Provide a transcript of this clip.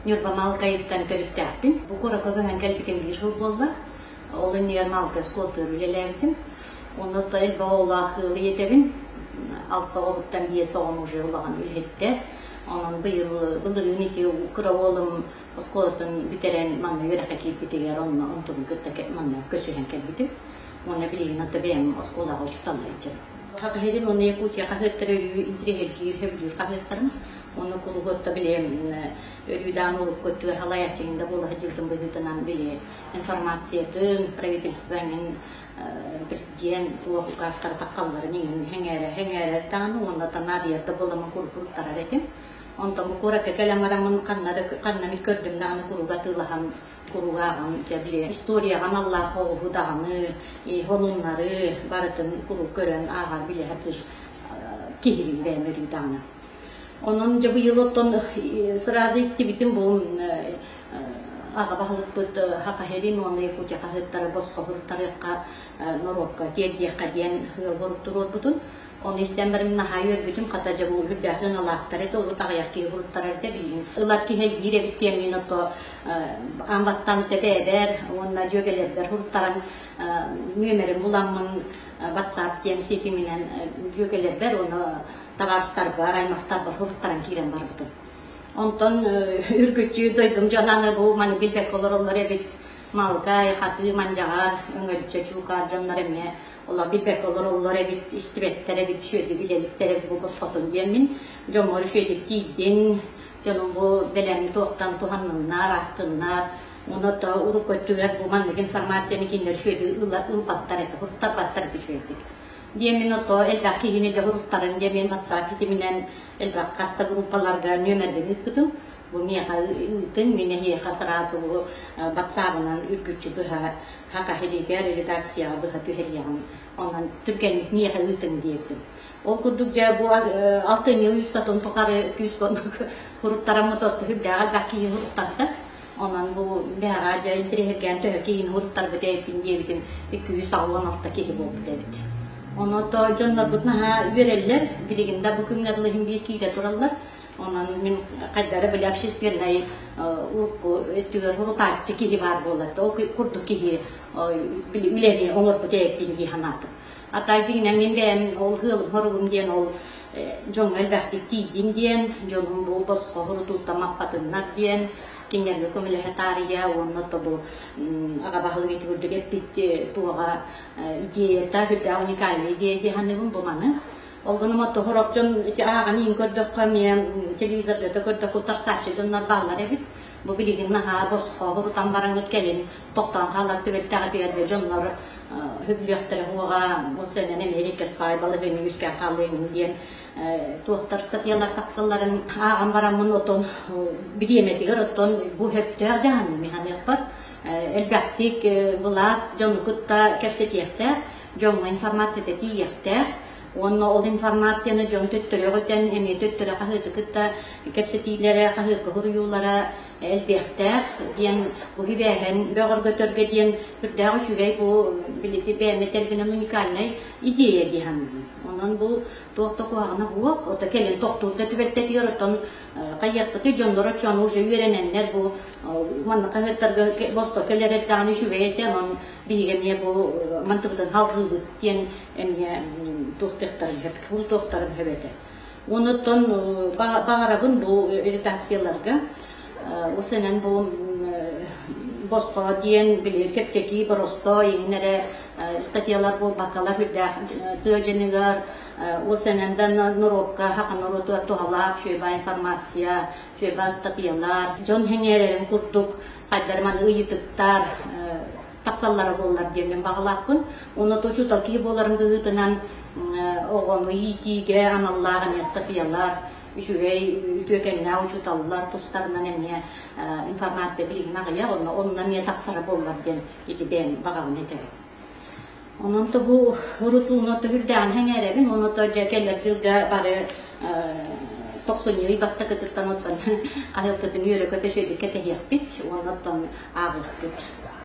Ньурба Маалыкайыттан төрүттээхпин. Бу куоракка көһөн кэлбитим биир сыл буолла. Ол иннигэр Маалыкай оскуолатыгар үлэлээбитим. Онно элбэх оҕолоох ыал ийэтэбин. Алта оҕобуттан биэс оҕом уже улахан үлэһиттэр. Онон быйыл былырыын ити кыра уолум оскуолатын бүтэрэн манна үөрэххэ киирбитигэр онно онтубун кытта манна көсүһэн кэлбитим. Уонна билигин ото бэйэм оскуолаҕа учууталлыы сылдьабын. Хаһыатын уонна Якутия хаһыаттара өрүү интириэһиргиир, сөбүлүүр хаһыаттарым. Уонна кулугуотта били өрүү даҕаны урукку өттүгэр халайааччыгын да буола сылдьыбытым быһыытынан били информациятын, правительство эҥин президент туох указтара таххалларын иҥин сэҥээрэ сэҥээрэр даҕаны уонна наадыйар да буоламмын куруук уруттарар этим. Онтон бу куоракка кэлэн бараммын ханна да ханна эмит көрдүм даҕаны куруук атыылаһан куруук ааҕан дьэ били историяҕа аналлаах оҕуһу даҕаны сонуннары барытын куруук көрөн ааҕар билэ сатыыр киһибин бэйэм өрүү даҕаны. Онон дьэ быйыл оттон сразу истибитим бу аҕа баһылыкпыт Хахахерин уонна Якутия хаһыаттара босхо суруттарыахха норуокка тиэрдиэххэ диэн ыал хорук туруорбутун. Ону истэн баран наһаа үөрбүтүм, хата дьэ бу үрдээх ыҥалаахтар этэ, урут аҕыйах киһи суруттарар этэ, билигин ылар киһи элбиир эбит диэн мин ото аан бастаан этэ бэйэбэр уонна дьүөгэлэрбэр суруттаран нүөмэрин буламмын WhatsApp диэн ситиминэн дьүөгэлэрбэр уонна табаарыстарбар, аймахтарбар суруттаран киирэн барбытым. Онтон үргүччү дойдум дьоно аны бу маны билбэккэ олороллор эбит. Малгай, Хатыы, Мандьаҕар, Өҥөлдьө, Чуукаар дьоннор эмиэ олор билбэккэ олороллор эбит, истибэттэр эбит, үчүгэйдик билэликтэр эбит бу босхотун диэммин дьоммор үчүгэйдик тиийдин, дьонум бу бэлэм туохтан туһанныннар, аахтыннар. Уонна то урукку өттүгэр бу маннык информацияны кинилэр үчүгэйдик ылбаттар этэ, уруттарбаттар этэ үчүгэйдик. Диэммин ото элбэх киһини дьэ уруттарын диэммин WhatsApp ситиминэн элбэх хас да группаларга нүөмэрбин ыыппытым. Бу миэхэ ыытыҥ, мин эһиэхэ сразу WhatsApp-ынан үргүччү быһа Хакахилигэр редакцияҕа быһа түһэриэҕим. Онон түргэнник миэхэ ыытыҥ диэбитим. Ол курдук дьэ бу алтынньы устатын тухары күүс оннук хуруттараммыт отту үрдээх элбэх киһи хуруттарда. Онон бу бэҕэ дьэ интириэһиргээн төһө киһини хуруттарбыт эбиппин диэбитим 286 киһи буолбут эбит. Ону то дьоннорбут наһаа үөрэллэр, билигин да бу күҥҥэ дылы иһин биир киирэ тураллар. Онон мин хайдары били общественнай урукку өттүгэр урутааччы киһи баар буолар. Ол курдук киһи били үлэни оҥорбут эбиппин дии санаатым. Ата дьиҥинэн мин бэйэм ол ыалым хоругум диэн ол дьоҥҥо элбэхтик тиийдин диэн, дьонум бу босхо хорутууттан маппатыннар диэн, кинилэргэ көмөлөһө таарыйа уонна то бу аҕа баһылык ити курдук эппит туоҕа идеята үрдээх уникальная идея дии саныыбын бу маны. Ол гынан оттоһор дьон ити ааҕан иин көрдөххө эмиэ телевизорга да көрдөххө утарсааччы дьоннор бааллар эбит. Бу билигин наһаа босхо урутан бараҥҥыт кэлин тохтоон хаалар түбэлтэҕитигэр дьэ дьоннор үбүлүөхтэрэ уоҕа бу сэнэн Эмиэрикэ спай балаһыанньа үөскээн хаалыаҥын диэн туохтар статьялар тахсалларын ааҕан бараммын отон бириэмэтигэр оттон бу сөптөөх дьаһаныы механиахпар элбэхтик былаас дьону кытта кэпсэтиэхтээх, дьоҥҥо информацията тиийиэхтээх. Уонна ол информацияны дьон төттөрү өтөн, эмиэ төттөрү хаһыаты кытта кэпсэтиилэрэ, хаһыакка суруйуулара элбиэхтээх диэн бу үбээһин бөҕөргөтөргө диэн үрдээх үчүгэй бу билити бэйэм этэрбинэн уникальнай идея дии саныыбын. Онон бу туох да куһаҕана суох, ото кэлин тохтуур да түбэлтэтигэр оттон хайыахпытый дьоннор оччону уже үөрэнэннэр бу манна хаһыаттарга босхо кэлэр эрдэҕинэ үчүгэй этэ, онон биһиги эмиэ бу мантыбытын халҕыыбыт диэн эмиэ туохтуохтарын сөп, туохтарын сөп этэ. Онуттан баҕарабын бу редакцияларга усэнэн бу босхо диэн били чэпчэки боростой иҥин эрэ статьялар буолбаккалар үрдээх тыа дьыныгар усэнэн да норуокка хаха норуотугар туһалаах чүөбэ информация чүөбэ статьялар дьон сэҥээрэрин курдук хайдар маны ыйытыктар тахсаллара буоллар диэн мин баҕалаахпын. Уонна учуутал киһи буоларын быһыытынан оҕону иитиигэ аналлаах эмиэ статьялар, үчүгэй үтүөкэннээх учууталлар тустарынан эмиэ информация билигин аҕыйах, онно онно эмиэ тахсара буоллар диэн ити бэйэм баҕабын этэбин. Онон то бу урутууну түһүрдэҕин сэҥээрэбин, уонна то дьэ кэлэр дьылга бары тохсунньу ый бастакытыттан оттон хаһыаппытын үөрэ-көтө үчүгэйдик кэтэһиэхпит уонна оттон ааҕыахпыт.